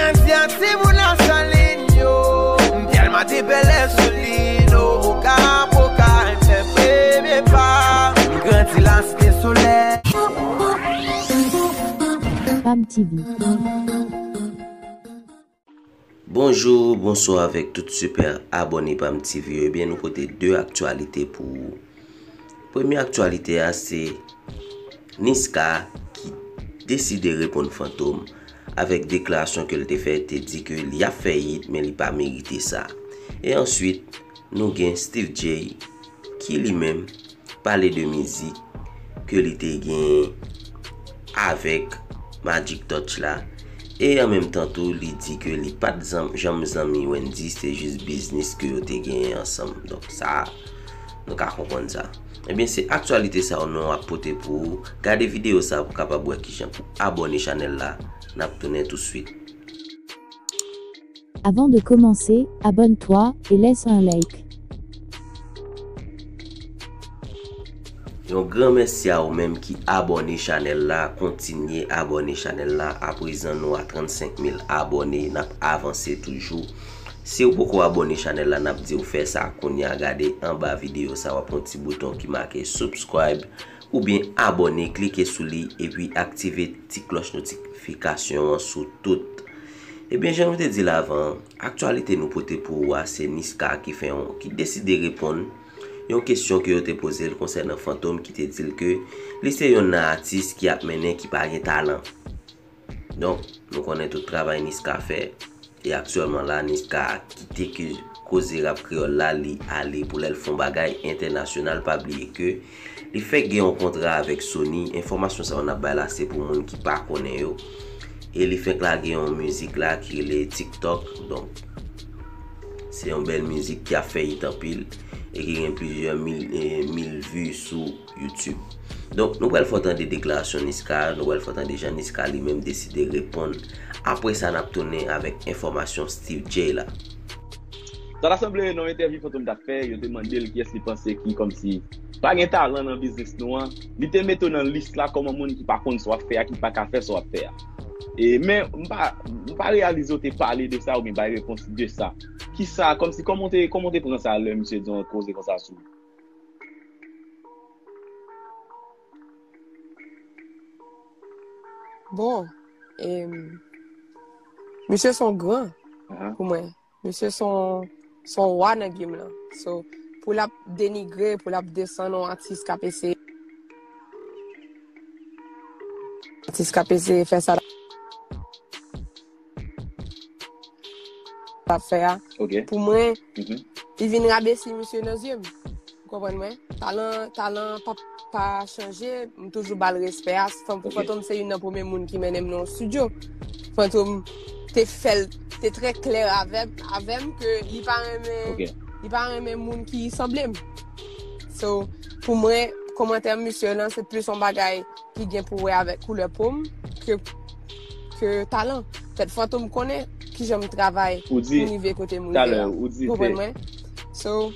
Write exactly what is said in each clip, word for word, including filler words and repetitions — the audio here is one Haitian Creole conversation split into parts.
Mwen di a timoun nan Salin yo, m tèlman te pèlè sou li, no, oka, poka, m fè premye pa, m grandi la Site Solèy. Pam T V. Bonjou, bonswa avèk tout sipè abòne Pam T V yo. Ebyen, nou pote de aktyalite pou ou. Premye aktyalite a, se Niska ki deside reponn Fantom avèk deklarasyon ke l te fè, te di ke li ap fè hit, men li pa merite sa. E answit, nou gen Steve J ki li menm pale de mizik ke li te gen avèk Magic Touch la. E an menm tan tou, li di ke li pa t zanm-, janm zanmi Wendyy, se jis biznis ke yo te genyen ansanm. Donk sa, nou ka konprann sa. Ebyen, se aktyalite sa yo nou ap pote pou ou. Gade videyo sa pou w kapab wè kijan pou abòne chanèl la. N ap tounen touswit. Avant de commencer, abonne-toi et laisse un like. Yon gran mèsi a ou menm ki abòne chanèl la, kontinye abòne chanèl la. Aprezan nou a trannsenk mil abòne, n ap avanse toujou. Si w poko abòne chanèl la, n ap di w fè sa kounye a, gade anba videyo sa, w ap yon ti bouton ki make subscribe oubyen abòne, klike sou li epi aktive ti klòch notifikasyon an sou tout. Ebyen, jan nou te di l avan, aktyalite nou pote pou ou a, se Niska ki fè yon, ki deside reponn yon kesyon ke yo te poze l konsènan Fantom ki te di l ke li se yonn nan atis ki ap mennen ki pa gen talan. Donk, nou konnen tout travay Niska fè. E aktyèlman la, Niska kite ke koze rap kreyòl la, li ale pou l al fè yon bagay entènasyonal. Pa bliye ke li fèk gen yon kontra avèk Sony. Enfòmasyon sa yo n ap bay la, se pou moun ki pa konnen yo. E li fèk lage yon mizik la ki rele TikTok. Donk, se yon bèl mizik ki ap fè hit anpil e ki gen plizyè mil, eh, mil vi sou YouTube. Donk, nou pral fè w tande deklarasyon Niska, nou pral fè w tande jan Niska li menm deside reponn. Apre sa, n ap tounen avèk enfòmasyon Steve J la. Sa ta sanble nan yon entèvyou Fantom t ap fè, yo te mande l kiyès li panse ki kòmsi pa gen talan nan biznis nou an. Li te mete w nan lis la kòman moun ki pa konn sa w ap fè a, ki pa ka fè sa w ap fè a. E, men, m pa, m pa reyalize w te pale de sa oubyen bay repons de sa. Kisa, kòmsi, kòman w te, kòman w te pran sa lè misye di yon koze konsa sou ou? Bon, em, misye se yon gran pou mwen. Misye se yon, se yon wa nan game lan. So, pou l ap denigre, pou l ap desann yon atis k ap eseye, atis k ap eseye fè sa l ap fè a, pou mwen, li vin rabesi misye nan zye m. Ou konprann mwen? Talan, talan pa, pa chanje, m toujou ba l respè a. Fantom se youn nan premye moun ki mennen m nan yon estidyo. Fantom te fè l, te trè klè avè, avè m ke li pa renmen, li pa renmen moun ki sanble m. So, pou mwen, kòmantè misye lan, se plis yon bagay ki gen pou wè avèk koulè po m ke, ke talan. Petèt Fantom konnen kijan m travay pou m rive kote m rive a. Ou konprann mwen? So,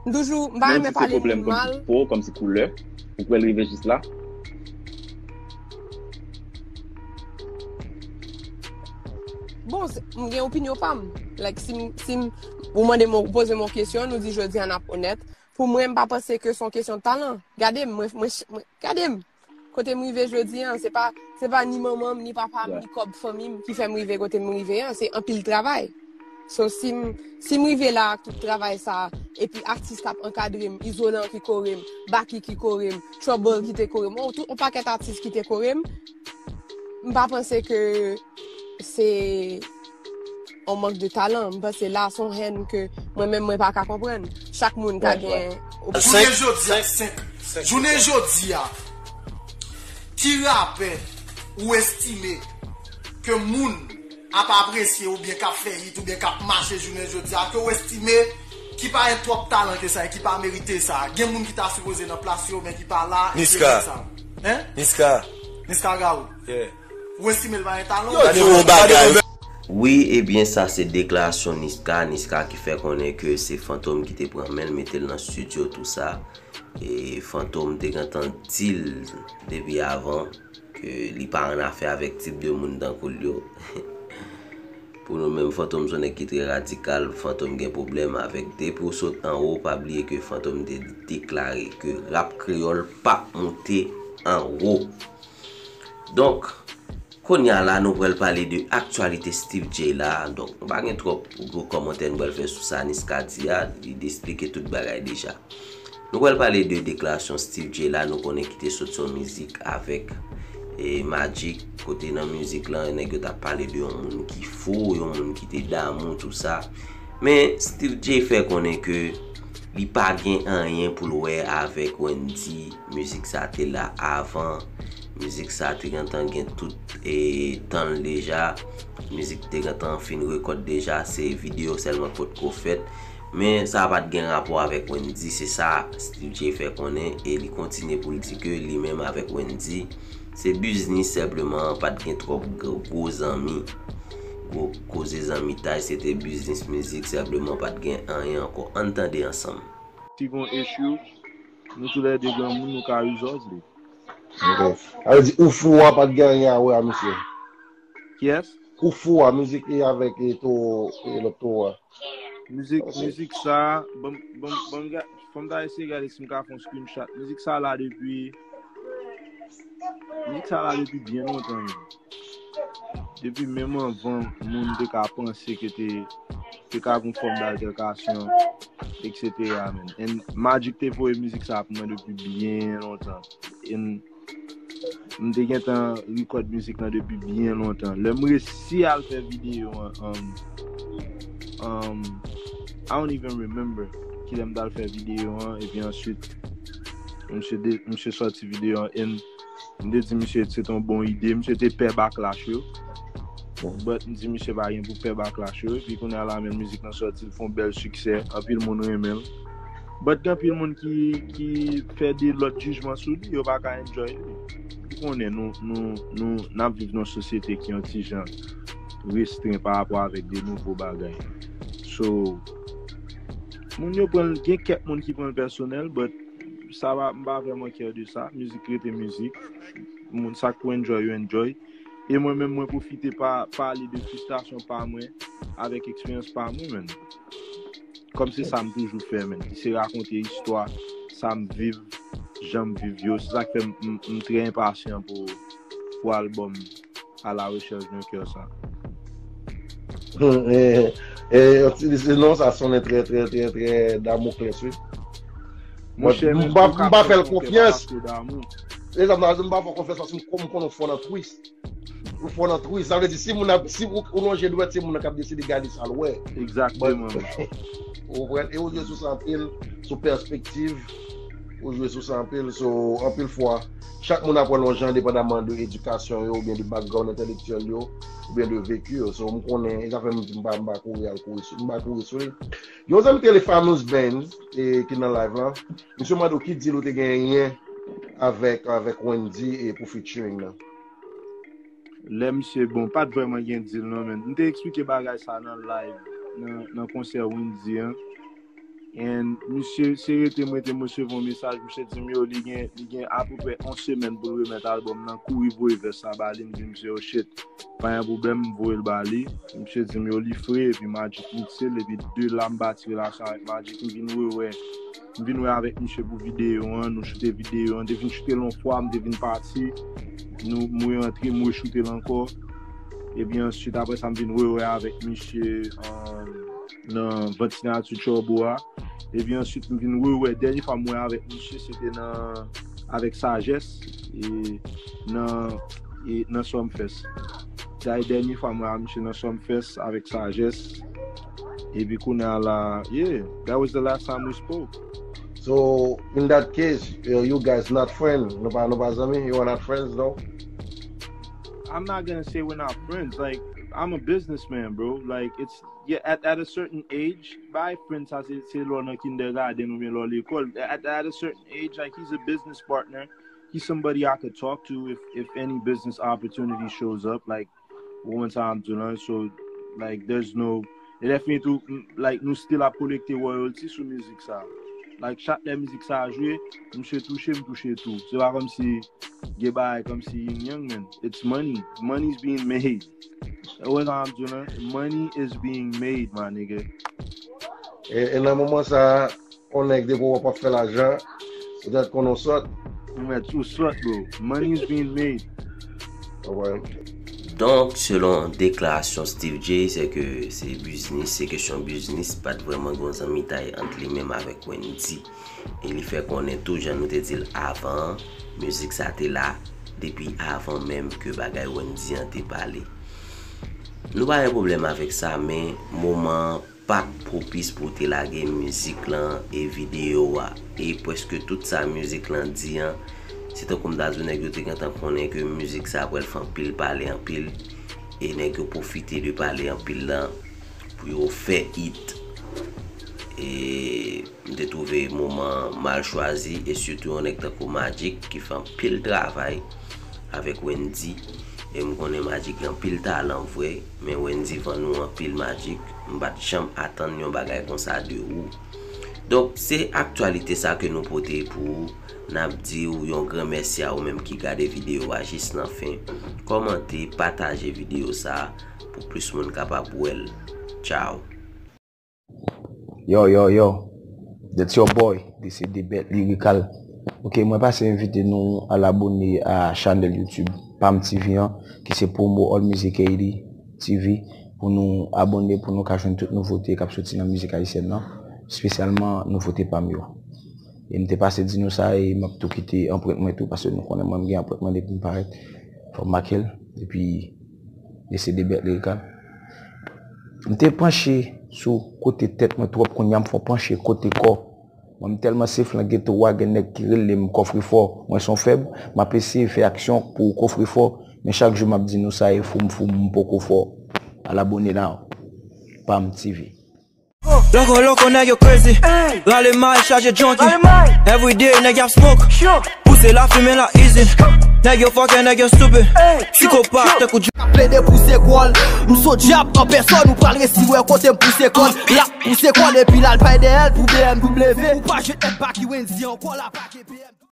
m toujou, m pa renmen pale moun mal. Pou w, kòmsi koulè, ou kwè l rive jis la? Bon, se, m gen opinyon pa m. Like, si m, si m, ou mande m, ou poze m yon kesyon, nou di jodi a n ap onèt. Pou mwen, m pa panse ke se yon kesyon talan. Gade m, mwen, mwen, mwen, gade m. Kote m rive jodi a, se pa, se pa ni manman m, ni papa m, ni kòb fanmi m ki fè m rive kote m rive a, se anpil travay. So, si m, si m rive la ak tout travay sa, epi atis k ap ankadre m, Izolan ki kore m, Baky ki kore m, Trouble ki te kore m, on, tout, on pakèt atis ki te kore m, m pa panse ke se yon mank de talan. M panse la se yon hèn ke mwen menm mwen pa ka konprann. Chak moun ka gen opinyon. Jounen jodi a, senk. Jounen jodi a, ki rapè ou estime ke moun ap apresye oubyen k ap fè hit oubyen k ap mache jounen jodi a, ke ou estime ki pa gen twòp talan ke sa e ki pa merite sa? Gen moun ki ta sipoze nan plas yo, men ki pa la, e se sa. Hein? Niska. Niska Gaou. Yeah. Ou estime l pa gen talan? Yo di yon bagay. Wi, ebyen, sa se deklarasyon Niska. Niska ki fè konnen ke se Fantom ki te pran men l, mete l nan estidyo, tou sa. E Fantom te gentan di l depi avan ke li pa annafè avèk tip de moun tankou l yo. Pou nou menm, Fantom se yon nèg ki trè radikal, Fantom gen pwoblèm avèk depi w sot anwo, pa bliye ke Fantom te deklare ke rap kreyòl p ap moute anwo. Donk, kounye a la, nou pral pale de aktyalite Steve J la. Donk, nou pa gen twòp gwo kòmantè nou pral fè sou sa Niska di a, li te eksplike tout bagay deja. Nou pral pale de deklarasyon Steve J la, nou konnen ki te sot sou mizik avèk e Magic, kote nan mizik lan, nèg yo t ap pale de yon moun ki fou, yon moun ki te damou, tou sa. Men Steve J fè konnen ke li pa gen anyen pou l wè avèk Wendyy, mizik sa te la avan, mizik sa te gentan gen tout e tan l deja, mizik te gentan fin rekòd deja, se videyo sèlman k potko fèt. Men sa pa t gen rapò avèk Wendyy, se sa Steve J fè konnen, e li kontinye pou l di ke li menm avèk Wendyy, se biznis senpleman, pa t gen twòp gwo, gwo zanmi. Gwo koze zanmitay, se te biznis mizik senpleman, pa t gen anyen ankò. Ann tande ansanm. Si gon issue, nou toulède granmoun, nou ka resolve li. Ok. Sa vle di, ou fou a pa t gen anyen a wè a misye. Kiyès? Ou fou a, mizik li avèk e to, e lòt to a. Mizik, mizik sa, ban m, ban m, ban m ga-, fò m ta eseye gade si m ka fè yon screenshot. Mizik sa la depi, mizik sa la depi byen lontan, menm. Depi menm anvan moun te ka panse ke te, te ka gon fòm d'altèkasyon, et cetera, menm. And Magic te voye mizik sa pou mwen depi byen lontan. And m te gentan rekòd mizik lan depi byen lontan. Lè m resi al fè videyo an, um, um, I don't even remember kilè m t al fè videyo an, epi answit, misye de, misye sòti videyo an, and m te di misye se te yon bon ide, misye te pè backlash yo. But m di misye pa gen pou pè backlash yo, epi kounye a la menm mizik lan sòti, l fè yon bèl siksè, anpil moun renmen l. But gen anpil moun ki, ki fè de lòt jijman sou li, yo pa ka enjoy li. Ou konnen nou, nou, nou, n ap viv nan yon sosyete ki yon ti jan restren pa rapò avèk de nouvo bagay. So, moun yo pran l, gen kèk moun ki pran l pèsonèl, but sa pa, m pa vrèman care de sa. Mizik rete mizik. Moun sa k pou enjoy, yo enjoy. E mwen menm, mwen pwofite pa, pale de fristrasyon pa mwen avèk eksperyans pa mwen, menm. Kòm se sa m toujou fè, menm. Se rakonte istwa, sa m viv, jan m viv yo. Se sa k fè m, m, m trè enpasyan pou, pou albòm À la recherche d'un cœur sans. Hmm, e, e, e, ti, ti, non, sa sonnen trè, trè, trè, trè Damoclès, wi. Monchè, m pa, m pa fè l konfyans. E sa m ta di, m pa fè konfyans paske m, m konnen w fò nan twist. Ou fò nan twist. Sa vle di, si moun ap, si ou, ou lonje dwèt, se moun nan k ap deside gade sa l wè. Egzakteman. Ou konprann? E ou jwe sou sa anpil, sou pèspektiv. Ou jwe sou sa anpil. So, anpil fwa, chak moun ap wè l yon jan, endepandaman de edikasyon yo, oubyen de background entèlektyèl yo, oubyen de veki yo. So, m konnen, e sa fè m di m pa, m pa kouri al kouri sou, m pa kouri sou li. Yon zanmi ki rele Famous Benz, e, ki nan live lan, misye mande w ki deal ou te genyen avèk, avèk Wendyy e pou featuring nan. Lè misye, bon, pa t vrèman gen deal non, men. M te eksplike bagay sa nan live, nan, nan konsè Wendyy an. And misye, se rete m rete m resevwa yon mesaj, misye di m yo, li gen, li gen apeprè yon semèn pou l remèt albòm nan, kouri voye vès la ba li, m di misye, oh shit, pa gen pwoblèm, m voye l ba li. Misye di m yo, li fre, epi Magic mixe l, epi de la m bati relasyon avèk Magic, m vin rewè, m vin wè avèk misye pou videyo an, nou choute videyo an, m te vin choute l yon fwa, m te vin pati, nou, m re antre, m rechoute l ankò. Epi answit, apre sa, m vin rewè avèk misye, um, nan vant siyati Tchòbo a. Epi answit, m vin rewè, dènye fwa m wè avèk misye, se te nan, avèk Sajès, e nan, e nan Sumfest. Sa e dènye fwa m wè misye nan Sumfest avèk Sajès. Epi kounye a la, yeah, that was the last time we spoke. So, in that case, uh, you guys not friends? Nou pa, nou pa zanmi? You are not friends, though? I'm not gonna say we're not friends. Like, I'm a businessman, bro. Like, it's, yeah, at, at a certain age, by friends, sa se, se lè w nan kindergarten oubyen lè w lekòl. At, at a certain age, like, he's a business partner. He's somebody I could talk to if, if any business opportunity shows up. Like, ou konprann sa m ap di w lan? So, like, there's no, e lè fini tou, m, like, nou still ap kolekte royalty sou mizik sa. Like, chak lè mizik sa jwe, misye touche, m touche tou. Se pa kòmsi gen bagay kòmsi yin yang, man. It's money. Money's being made. Wè sa m ap di w la, money is being made, my nigga. E, e nan moman sa a, yon nèg depi w ap fè lajan, ou dwèt konnen w sòt. Ou mèt ou sòt, bro. Money is being made. Konprann? Donk, selon deklarasyon Steve J, se ke se biznis, se kesyon biznis, pa t vrèman gen zanmitay ant li menm avèk Wendy. E li fè konnen tou, jan nou te di l avan an, mizik sa te la depi avan menm ke bagay Wendy an te pale. Nou pa gen pwoblèm avèk sa, men moman an pa t pwopis pou w te lage mizik lan e videyo a. E prèske tout sa mizik lan di an, se tankou m ta di w nèg yo te gentan konnen ke mizik sa pral fè anpil pale anpil, e nèg yo pwofite de pale anpil lan pou yo fè it. E m te twouve moman an mal chwazi, e sitou yon nèg tankou Magic ki fè anpil travay avèk Wendy. E m konnen Magic gen anpil talan vre, men Wendy vann ou anpil Magic. M pa t janm atann yon bagay konsa de ou. Donk, se aktyalite sa ke nou pote pou ou. N ap di w yon gran mèsi a ou menm ki gade videyo a jis nan fen. Kòmante, pataje videyo sa pou plis moun kapab wè l. Tchao! Yo, yo, yo. That's your boy, D C D Bet Lyrical. Ok, mwen pase envite nou al abone a chanèl YouTube Pam T V an, ki se Promo All Music Haiti T V, pou nou abone, pou nou ka jwenn tout nouvote k ap soti nan mizik ayisyèn nan, espesyalman nouvote pa m yo. E m te pase di nou sa, e m ap tou kite anprent mwen tou, paske nou konnen mwen m gen anprent mwen depi m parèt. Fò m make l, epi D C D Bet Lyrical. M te panche sou kote tèt mwen twòp, kounye a m fè w panche kote kò. Mwen m tèlman se flan geto a, gen nèg ki rele m kòfrefò. Mwen se yon fèb, m ap eseye fè aksyon pou kòfrefò, men chak jou m ap di nou sa, e fou m fou m, m poko fò. Al abone la. Pam T V. Loko loko nèg yo crazy. Rale may chaje junkie. Everyday nèg y ap smoke. Pouse lafimen la easy. Nèg yo fucking, nèg yo stupid. Psikopat tankou J. Plede pouse kò l. M se dyab an pèsòn, ou pral resi wè kote m pouse kò l. L ap pouse kò l epi l al bay dèyè l pou B M W. Ou pa jwenn èd pa ki Wendy ankò, la pa gen B M W.